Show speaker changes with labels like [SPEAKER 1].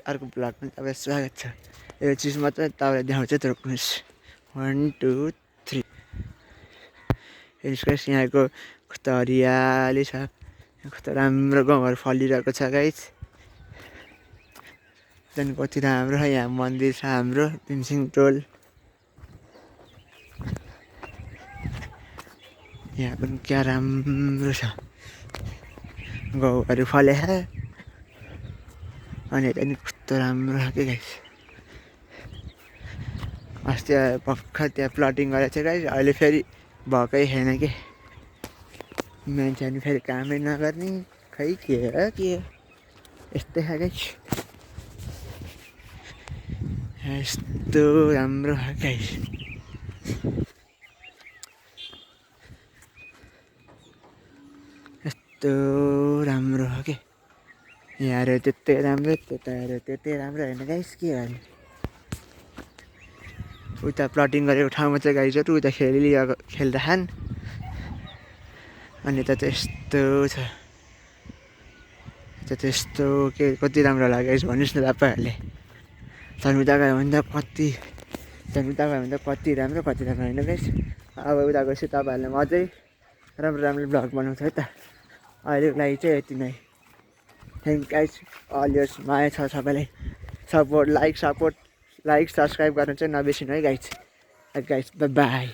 [SPEAKER 1] अर्को ब्लगमा तपाईँलाई स्वागत छ। यो चिज मात्रै तपाईँलाई देखाउँछ त रोक्नुहोस्। 1 2 3 हेर्नुहोस् यहाँको कस्तो हरियाली छ, कस्तो राम्रो गाउँहरू फलिरहेको छ गाइस। त्यहाँदेखि कति राम्रो छ, यहाँ मन्दिर छ हाम्रो भीमसिङ टोल। यहाँ पनि क्या राम्रो छ, गाउँहरू फलेछ। अनि त्यहाँदेखि कस्तो राम्रो छ के गाइस। अस्ति भर्खर त्यहाँ प्लटिङ गरेको थियो गाइस, अहिले फेरि भएकै छैन कि मान्छेहरू फेरि कामै नगर्ने, खै के हो यस्तै छ गाइस। यस्तो राम्रो छ गाइस, यस्तो राम्रो छ के। यहाँहरू त्यतै राम्रो, त्यताहरू त्यतै राम्रो होइन गाइस, के गर्ने। उता प्लटिङ गरेको ठाउँमा चाहिँ गाइजहरू उता खेल्दैछन्। अनि यता चाहिँ यस्तो छ, यता चाहिँ यस्तो के कति राम्रो लाग्यो गाइस भन्नुहोस् न तपाईँहरूले। त्यहाँदेखि उता गयो भने त कति राम्रो होइन गाइस। अब उता गएपछि तपाईँहरूले अझै राम्रो राम्रो भ्लग बनाउँछ है त। अहिलेको लागि चाहिँ यति नै। थ्याङ्क गाइस अल योर्स, माया छ सबैलाई। सपोर्ट लाइक सब्सक्राइब गर्नु चाहिँ नबिर्सिनु है गाइस। By by.